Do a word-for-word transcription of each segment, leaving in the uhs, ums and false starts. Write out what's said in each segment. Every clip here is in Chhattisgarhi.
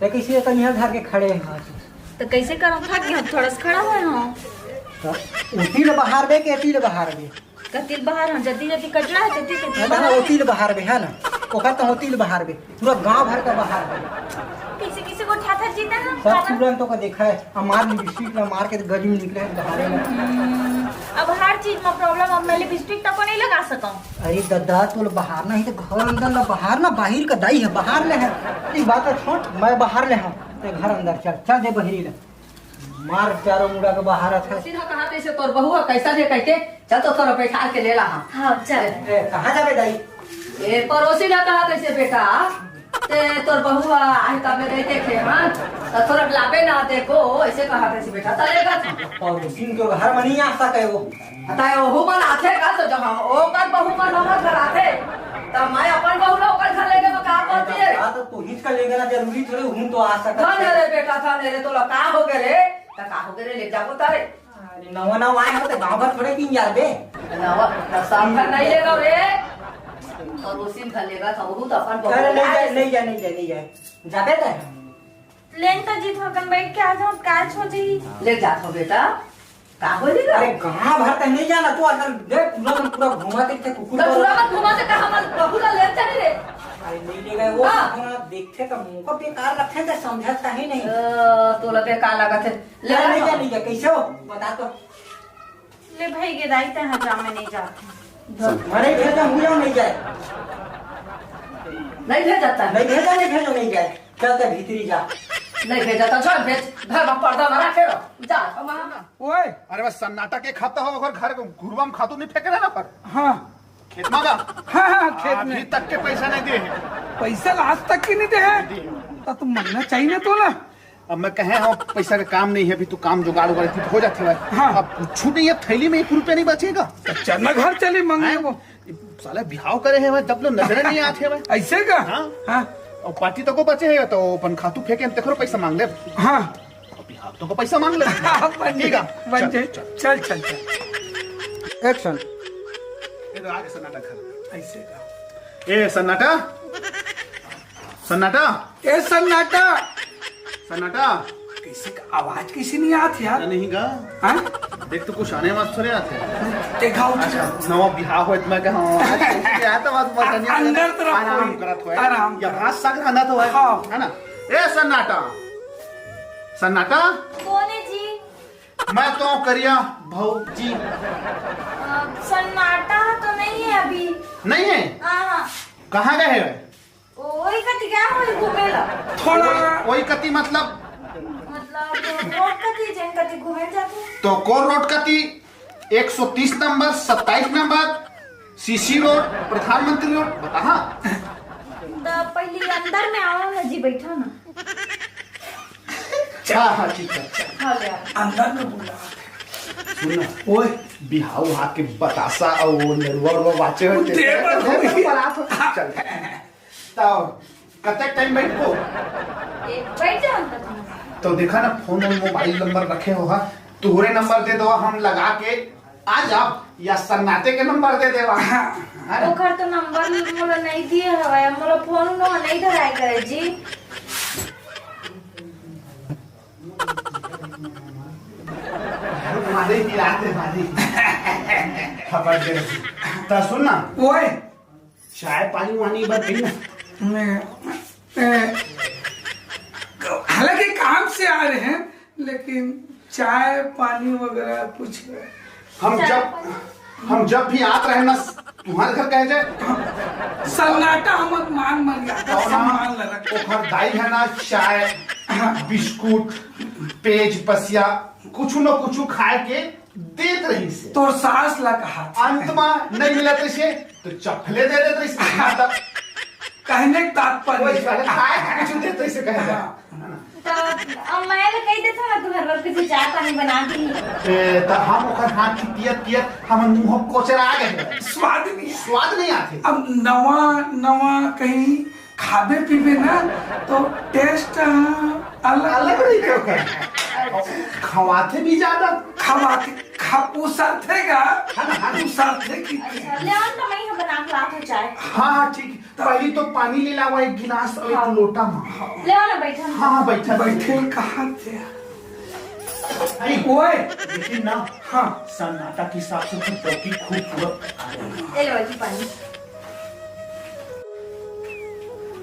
ते कइसे एकर नियर धर के खड़े हस? त कइसे करंव, थक गेंव, थोड़ा सा खड़ा होय हंव। त ओती ले बहारबे के एती ले बहारबे? कति ले बहारंव, जती जती कचरा हे, तती तती ना, ना, बहारंव। ओती ले बहारबे, हे ना? ओकर त ओती ले बहारबे, पूरा गांव भर के बहारबे। कइसे कइसे गोठियाथस जी ते ह, सब पागल। तुरंत ओकर देखा हे, आ मार लिपस्टिक ला मार के गली में निकले हे, बहारे ला। हम्म, अब हर चीज में प्रॉब्लम, अब मैं लिपस्टिक तको नहीं लगा सकंव। अरे ददा, तोला बहारना हे त घर अंदर ला बहार ना, बाहिर का दाई हे, बहार ले हे। एक बात हे, छोड़, मैं बहार ले हंव, ते घर अंदर चल, चल दे बहिरी ला। मार चारों मुड़ा के बहारत हे। सीधा कहा तइसे तोर बहू हे, कइसा दे कहिके, चल तो थोड़ा बैठार के ले ला हम। हाँ, चल। ए, कहाँ जाबे दाई? ए, पड़ोसी ला कहा तइसे बेटा, ते तोर बहू हे, आही तब ले देखे, हाँ? त थोड़ा लाबे ना देखो, अइसे कहा तइसे बेटा, त लेगा था। पड़ोसी के घर में नहीं आ सके वो। अतः ओहू मन आथे का, तो जब हम ओकर बहू मन हमर घर आथे, त मैं अपन बहू ला ओकर घर लेगे म का करती हे? हाँ, तो तू ही का लेगे ना जरूरी थोड़े, हूँ तो आ सकत धन हे। रे बेटा, धन हे रे, तोला का होगे रे? त का होगे रे, ले जाबो तारे। अरे नवा नवा आए हो तो गाँव भर थोड़े दिन जाबे। नवा, त सब घर नहीं लेगा रे। पड़ोसी घर लेगा था, ओहू तो अपन बहू अरे नहीं ला जाए, आए। नहीं जाए, नहीं जाए, नहीं जाए। जाबे तो। लेन त जी, थोड़कन बैठ के आ जाओ, काज हो जाई। ले जात हो बेटा, का हो जाई गा? अरे गाँव भर तक नहीं जाना, तू अगर देख पूरा का पूरा घुमा के इतने कुकुर तो को पूरा मत घुमा से कहा मत, बहू ला ले चली रे। अरे नहीं ले गए वो, हाँ। अपना देखते तो मुंह को बेकार लगते हैं, तो समझत का ही नहीं। अ, तोला बेकार लगत हे। ले अरे नहीं आ। जा, नहीं जा, कैसे हो? बता तो। ले भाई गे दाई, ते हा जा, मैं नहीं जात हूँ। अरे भेजा, मुझे नहीं जाए। नहीं भेजता है। नहीं भेजा, नहीं भेजा, नहीं जाए। चल ते भीतरी जा। नहीं भेजता, छोड़, भेज, घर में पर्दा में रखे रहो। जा, हम वहाँ। ओए, अरे बस सन्नाटा के खाता हो, अगर घर घुरवा में खातू नहीं फेंके ना पर। हाँ। खेत में का? हाँ, हाँ, खेत में। अभी तक के पैसा नहीं दिए हैं। पैसा आज तक के नहीं दे हैं। नहीं दिए। तो तुम मांगना चाहिए ना तो ना। अब मैं कहे हूँ, पैसा का काम नहीं है, अभी तो काम जुगाड़ उगाड़ की हो जाती है। हाँ। अब कुछ नहीं है, थैली में एक रुपया नहीं बचेगा। तो चल ना घर चली, मांगने हैं? को। साला बिहाव करे है, जब लो नजर नहीं आते हैं। ऐसे का? हाँ। हाँ। और पार्टी तो को बचे है, तो अपन खातू फेंके, हम तेखरो पैसा मांग ले। हाँ। और बिहाव तो को पैसा मांग ले। हाँ, बन ठीक है? जाए, बन चल, जाए। चल। चल, चल, चल। Action। ये तो आगे सन्नाटा घर। ऐसे का? ए, सन्नाटा? सन्नाटा? ए, सन्नाटा! सन्नाटा? कैसे का आवाज कैसे नहीं आत यार? नहीं गा। हाँ? देख तो कुछ आने वाले थोड़े आते हैं। देखा हो अच्छा, नवा बिहाव हो इतना का, हाँ, आज कैसे क्या आता बात मजा नहीं आ-, अंदर तरफ आराम कोई करत हो, आराम या करत। भात साग खाना तो है, हाँ। है ना? ए, सन्नाटा! सन्नाटा? कौन है जी? मैं तो करिया भौजी। अ, सन्नाटा तो नहीं है अभी। नहीं है? हाँ, हाँ। कहाँ गए हैं? ओई कति गया होई घूमे ला। थोड़ा ओई कति मतलब? मतलब रोड कति, जेन कति घूमे जाते। तो कोन रोड कति? एक सौ तीस नंबर, सत्ताईस नंबर, सीसी रोड, प्रधानमंत्री रोड, बता। हाँ। त पहली अंदर में आओ ना जी, बैठो ना। हाँ, हाँ, ठीक है, अच्छा। हाँ, ले आओ। अंदर में बुला। सुन ना, ओए। बिहाव हाथ के बतासा और वो नरुआ उरुआ बाचे हो, वो ते देवर हो। पर आप चल। तो कतक टाइम बैठबो? ए, बैठ जाओ ना तुम। तो देखा ना, फोन और मोबाइल नंबर रखे हो, हाँ, तोहरे नंबर दे दो, हम लगा के आ जाओ, या सन्नाटे के नंबर दे देवा। हाँ। है ना? ओकर तो नंबर मोला नहीं दिए हवा, मोला फोन नो नहीं धराए करे जी। मारे की रात है, मारे। खबर दे। तो सुन ना। ओए। चाय पानी वानी बत नहीं ना। मैं, मैं, हालांकि काम से आ रहे हैं, लेकिन चाय पानी वगैरह कुछ। हम चाय जब, पानी। हम जब भी आत रहे ना, तुम्हारे घर कहे जाए। सन्नाटा हमर मान मर्यादा और ना, सम्मान ला रखे। ओखर दाई है ना, चाय, बिस्कुट, पेज, पसिया, कुछ न कुछ खाए के देत रहिस हे। तोर सास ला कहा। अंत मा नहीं मिलत रहिस हे, तो चप्पले दे देत रहिस हे। मतलब कहने के तात्पर्य वही बात है, खाए के कुछ देत रहिस हे, कहे जा। हाँ। है ना? तो अब मैं तो कह देता ना, तुम्हारे लोग किसी चाय पानी बना दी। ए, तो हम ओकर हाथ की पियत पियत हमर मुंह कोचर आ गए। स्वाद नहीं है। स्वाद नहीं आते। अब नवा, नवा कहीं खाबे पीबे ना, तो टेस्ट, हाँ, अलग अलग रही क्यों कर? खवाथे भी ज्यादा। खवाथे, खा, उसरथे का, है ना? उसरथे की। अच्छा, ले आओ ना, मैं यहाँ बना के लात हूँ चाय। हाँ, हाँ, ठीक। पहली तो पानी ले लावा एक गिलास और एक हाँ। लोटा मा। ले आओ ना, बैठा ना। हाँ, हाँ, बैठा, बैठे कहाँ थे? अरे, ओए। लेकिन ना, हाँ। सन्नाटा के हिसाब से तू पौकी खूबसूरत आ रही है। ले लो जी पानी।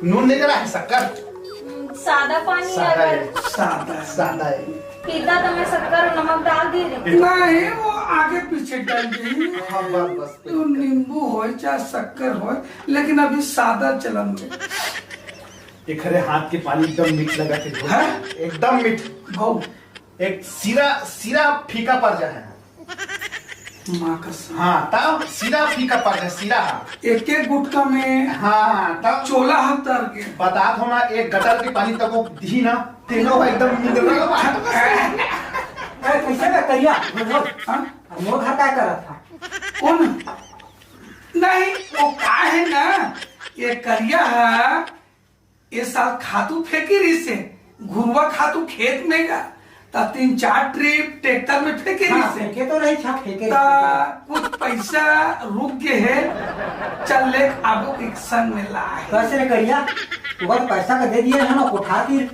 नून नहीं डला है, शक्कर? हम्म, सादा पानी सादा अगर है। सादा है। सादा है। पीता तो मैं शक्कर और नमक डाल दिए रही। नहीं, वो आगे पीछे डाल दी। हाँ, बस, बस। तो नींबू होए चाहे शक्कर होए, लेकिन अभी सादा चलन में। एखरे हाथ के पानी एकदम मीठ लगा थे। हैं? एकदम मीठ। गौ। एक सिरा, सिरा फीका पड़ जा है। माँ कसम। हाँ, तब सिरा फीका पड़ जा, सिरा। एक एक गुटका में हाँ, तब चोला हाथ तर के। बता दो ना, एक गटर के पानी तक वो दी ना, तेनो एकदम मिनरल वाटर। ए, कैसे बे करिया? बोल, बोल। हाँ? अब मोर घर का करत था? कौन? नहीं, वो का है ना, ये करिया है, ये साल खातू फेंकी रही से, घुरवा खातू खेत में गा, ता तीन चार ट्रिप ट्रैक्टर में फेंकी रही हाँ, से। फेंके तो नहीं था, फेंके ता रही। कुछ पैसा रुक गए है, चल ले आबो एक संग में ला है। कैसे रे करिया? तू तो पैसा का दे दिए है ना, उठा तीर।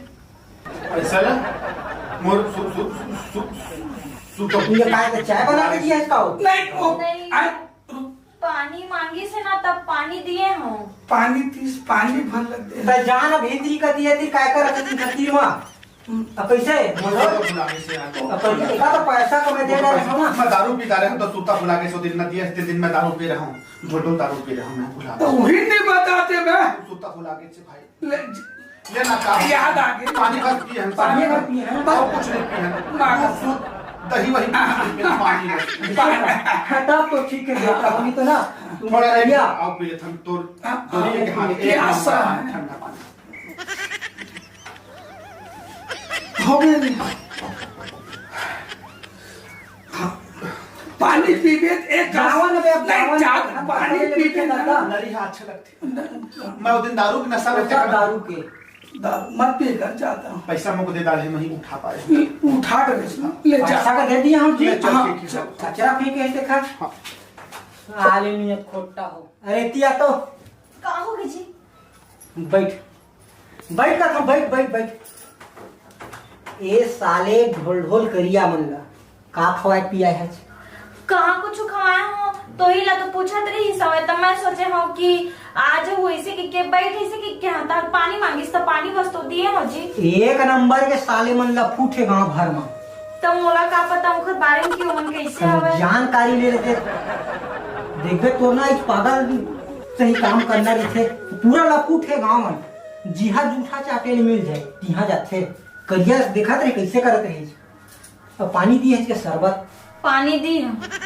पैसा ला? मोर सु-, सु-, सु-, सु-, सु-, सु-, ये काय तो चाय बना के दिया इसका हो? नहीं, वो, नहीं। आ, पानी मांगी से ना, तब पानी दिए हो। पानी तीस, पानी भर लग दे। तो जान अब हिंदी का दिए थी, काय कर रखी थी खतीर में? अब कैसे? मोर तो भुला गई से यार। अब कैसे? एका तो पैसा को मैं दे रहा हूँ ना। मैं दारू पी रहा हूँ, तो सुता भुला गई, सो दिन ना दिए, इतने दिन मैं दारू पी रहा हूँ, ढोल ढोल दारू पी रहा हूँ, मैं भुला तो वही नहीं बताते मैं। सुता भुला गई से भाई। ले, ले ना का। याद आ गई। पानी बस पिए हम, पानी बस पिए हम। और कुछ नहीं पिए हम। माँ का दूध, दही वही कुछ नहीं पिए, पानी बस। हाँ, तब तो ठीक है, बेटा, अभी तो ना, तुम थोड़ा रह भैया। गया, आओ पी लेते हम, तोर, हाँ, तोरी हाँ, के हाथ, ये एक आशा नंबर है। ठंडा पानी। हो गया नहीं? हाँ। पानी पीबे त एक जावन बे, अब नहीं, जावन जा, बे, हम पानी पकड़ पीबे लेते ना। दादा। नरी हाथ छलक थे। न-, मैं वो दिन दारू के नशा में सब थे। दारू के। दारू मत पी कर जाता हूँ। पैसा मुझे दे डाले, मैं ही उठा पाए। उठा कर ले जा। पैसा का दे दिया हम जी। ले चल, हाँ, ठीक है। चल। कचरा फेंके ऐसे खा। हाँ। आले नहीं है, खोटा हो। अरे तिया तो। का हो गई जी? बैठ। बैठ का था, बैठ, बैठ, बैठ। ए साले ढोल ढोल करिया मन ला का खवाए पियाए हच? कहाँ कुछ खवाए हो? तो ही ला तो पूछत रही सवय, तब मैं सोचे हूँ कि आज वो इसे कि के बैठ इसे कि के हाथ पानी मांगिस तो पानी बस तो दिए हो जी। एक नंबर के साले मन ला फूटे गांव भर में। तब मोला का पता ओकर बारे में कि ओमन कैसे तब हवय? जानकारी ले लेते। देखबे तोर ना इस पागल सही काम करना रहिथे, पूरा लपूट हे गांव में। जिहा जूठा चाटे ले मिल जाए, तिहा जाथे। करिया देखत रहे कैसे करत रहे। अब पानी दी है इसके शरबत। पानी दी है।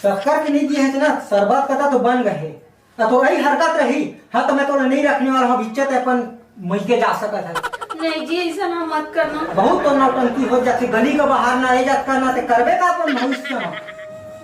शक्कर के नहीं दी है ना, शरबत का तो बन गए। आ तो यही हरकत रही, हाँ, तो मैं तोला नहीं रखने वाला हूँ, अब इज्जत अपन मिलके जा सकत है। नहीं जी, ऐसा ना मत करना। बहुत तो नौटंकी हो जाती, गली का बाहर ना ले जात करना, ते करबे का अपन भविष्य में?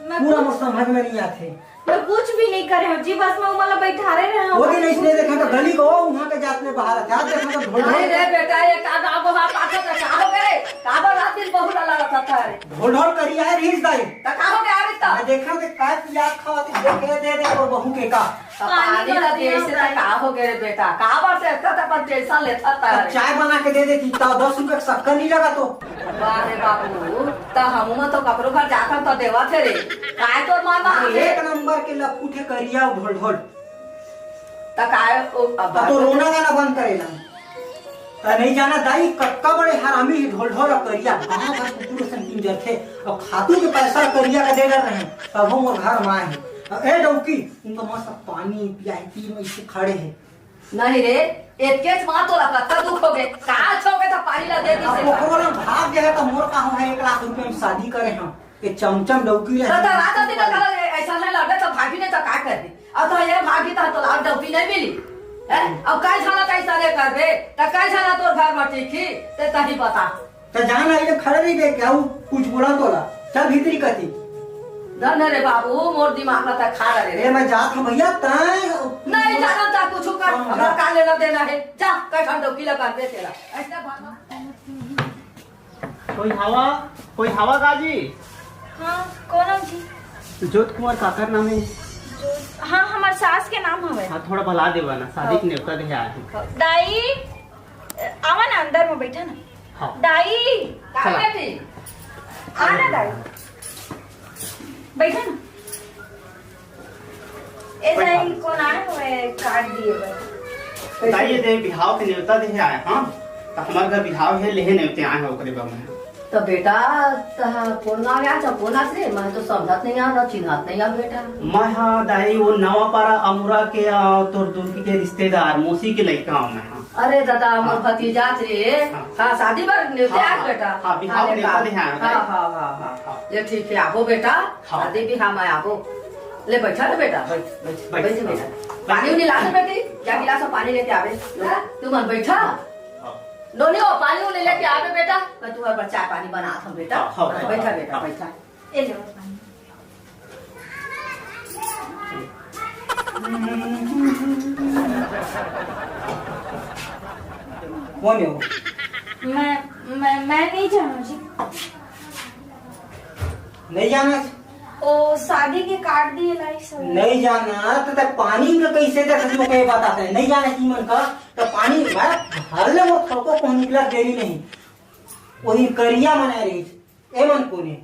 मैं पूरा कुछ मोर समझ में नहीं आते। मैं कुछ भी नहीं करे हूँ जी, बस मैं उमला बैठारे रहे हूँ। वो दिन इसने देखा तो गली को वहाँ के जात में बाहर आते, आज देखा तो ढोल ढोल। अरे रे बेटा, ये का गाँव को हाथ पाछे तो का हो गए? का बोल रात दिन बहू ला लड़ता था रे? ढोल ढोल करी आए रीस दाई। त का हो गया अभी तक? मैं देखा तो काय पियाज खावा थी, दे के दे दे और बहू के का। त पानी पानी तो तो दिए दिए से होता त है। का हो गए रे बेटा? का बार से इतना तक अपन टेंशन लेता था अब रे? चाय बना के दे देती, त दस रुपए का शक्कर नहीं लगा तो। वाह रे बाबू, त हमू में तो ककरो घर जाकर तो देवा थे रे। काय तोर मन में अरे आवे? एक नंबर के लपूट हे करिया ढोल ढोल। त काय ओ, अब अब तो रोना गाना बंद करे ना। त नहीं जाना दाई, कक्का बड़े हरामी हे ढोल ढोल करिया। कहाँ घर कुकुर सन तीन जरथे। अब खातू के पैसा करिया का दे डर रहे। तब हम और घर में आए हैं। अब ए डौकी, तुम तो मस्त पानी पिया है, तीन में इसे खड़े हैं। नहीं रे, एतकेच माँ तोला कत्ता दुख हो गए। का अच्छा हो गए था पानी ला दे दी अब से। ओकरो ला भाग गए तो मोर का हो है, एक लाख रुपए में शादी करे हम। ये चमचम डौकी रहे। तो रात दिन का ऐसा नहीं लड़े तो भागी नहीं तो का कर दी। अब तो ये भागी तो, तो लाभ डौकी नहीं मिली। हैं? अब कई जाना कई सारे करबे, तो कई जाना तोर घर में टिकी, ते तही बता। तो जाना ये खड़े नहीं देख के आऊ, कुछ बोला तोला। चल भीतरी कती। धन रे बाबू, मोर दिमाग में तो खा रहे। ए, मैं जात हूँ भैया, ताए नहीं जाना था कुछ कर, हाँ, हमरा जा। का लेना देना है। जा, कई ठंड डौकी लगा दे तेरा। ऐसा भागना। कोई हवा, कोई हवा का जी? हाँ, कौन हो जी? जोत कुंवर काकर नाम है। हाँ, हमर सास के नाम हवे। हाँ, थोड़ा बला देवा ना, शादी के हाँ। नेवता देहे आए हैं। दाई, आवा ना, अंदर में बैठा ना। हाँ। दाई, का चला। बेटी? आ ना दाई, बैठा ना। ए बैठा। दाई, कोन आए हुए कार्ड दिए बर? दाई, ये दे बिहाव के नेवता देहे आए, हाँ? त हमार घर बिहाव है, लेहे नेवते आए हैं ओकरे बर मैं। त बेटा, तहा कोन गाँव गया था, कोन आस रे? मैं तो समझत नहीं आ, ना चिन्हत नहीं आ बेटा। मैं हा दाई, वो नवापारा अमुरा के, आ, तोर दुर्गी के रिश्तेदार, मौसी के लइका हूँ मैं, हाँ। अरे दादा, हमर हाँ। भतीजा रे। हाँ। हाँ, शादी बर नेवते हाँ, आए हाँ। बेटा। हाँ, बिहाव हाँ, नेवता बेटा। देहे आए, हाँ, दाई। हाँ, हाँ, हाँ, हाँ। हाँ। ये ठीक है, आबो बेटा, हाँ। शादी बिहाव में आबो। ले बैठा ना बेटा, बैठ, बैठ, बैठ, बैठ हाँ। बेटा। पानी उनी ला दे बेटी, या गिलास में पानी लेके आवे। ला, तू मन बैठा। हाँ। नोनी हो, पानी उनी लेके आवे बेटा। मैं तुम्हारे बर चाय पानी बनात हूँ बेटा। हाँ, हाँ, हाँ, बैठा हाँ, बेटा, हाँ। बैठा। ए ले पानी। कोन हे वो? मैं, मैं, मैं नहीं जानू जी। नहीं जानत? ओ, शादी के कार्ड दिए लाई सब। नहीं जानत, त पानी का कैसे दे, सच में कहे बताते हैं। नहीं जानत ई मन का, त पानी मैं भर ले वो थोको को निकला देरी नहीं। वही करिया मना रही। ए मन कोने?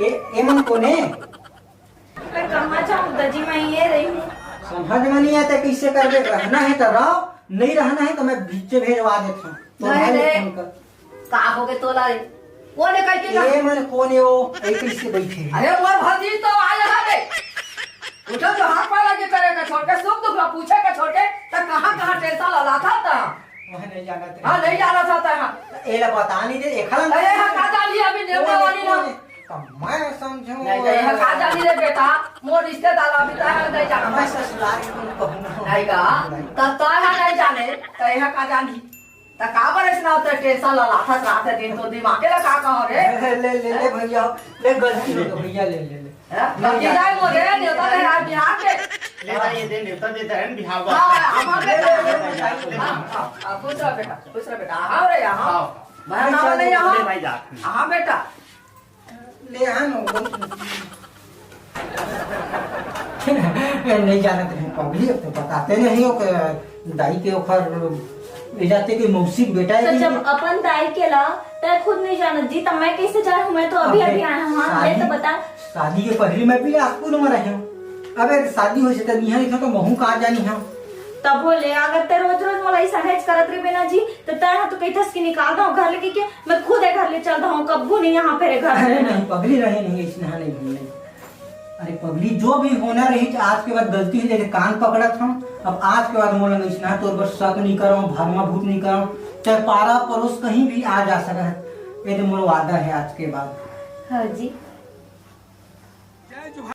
ए, ए मन कोने? मैं कहाँ जाऊँ दादी, मैं ये रही हूँ। समझ में नहीं आता कैसे करबे, रहना है तो रहो, नहीं रहना है तो मैं भीचे भेजवा देता हूँ। तो नहीं भाई रे। फोन कर। का हो गए तोला रे? कोने कह के ए मन कोने हो? ए कैसे बैठे हैं? अरे मोर भतीज तो आ यहाँ पे। उठो तो हाथ पाला के करे का छोड़ के, सुख दुख ला पूछे का छोड़ के, त कहाँ कहाँ टेंशन ला लाथा था। मैं नहीं जानत रे। हाँ, नहीं जानत था, हाँ। एला बता नहीं दे, एखला अरे हाँ, का जानी अभी नेवता वाली ना। त मैं समझूं। नहीं, नहीं, हाँ, का जानी रे बेटा, मोर रिश्तेदार अभी तक नहीं जाना। मैं ससुराल में कहूँ। नहीं का? नहीं। त तय नहीं जाने, त यहाँ का जानी? त का बर अइसना होथे, टेंशन ला लाथस रात दिन, तो दिमागे ला का कहो रे? ले, ले, ले, ले भैया, ले गलती हो गई भैया, ले, ले, ले। हैं? नहीं गलती जाए। जाए मोरे, नेवता दे यार बिहार के। ले भाई, ये दे, नेवता देता है ना बिहार का। हाँ, हमारे ले, ले, ले, ले, ले। हाँ, हाँ, हाँ, खुश रह बेटा, खुश रह बेटा। हाँ रे, हाँ। हाँ। मैं नहीं, ना चल, नहीं, ले हाँ। भाई जा। हाँ बेटा। ले आ ना, वो ए, नहीं जानत रहे पगली, अब तो बताते नहीं हो कि दाई के ओखर, ए जाते कि मौसी के बेटा है तो कि जब अपन दाई के ला, तय खुद नहीं जानत जी, तब मैं कैसे जानूं? मैं तो अभी अबे, अभी आया हूँ, हाँ, ले तो शादी, बता। शादी के पहले मैं भी नागपुर में रहे हूँ। अबे शादी हो से तब यहाँ लिखा तो महू कहाँ जानी हम। तब बोले, अगर ते रोज रोज मोला ऐसा हेज करत रहे ना जी, तो तय तो कहतस कि निकाल दो घर लेके के, मैं खुद ए घर ले चल दो, कब्बू नहीं यहाँ फेरे घर अरे में। नहीं पगली, रहे नहीं, ऐसे यहाँ नहीं घूमने। अरे पगली, जो भी होना रही, आज के बाद गलती से लेके कान पकड़त हूँ। अब आज के बाद मोला नहीं सुना, तोर बर शक नहीं करो, भरमा भूत नहीं करो, चाहे पारा पड़ोस कहीं भी आ जा सकत है। ये तो मोर वादा है आज के बाद। हाँ जी।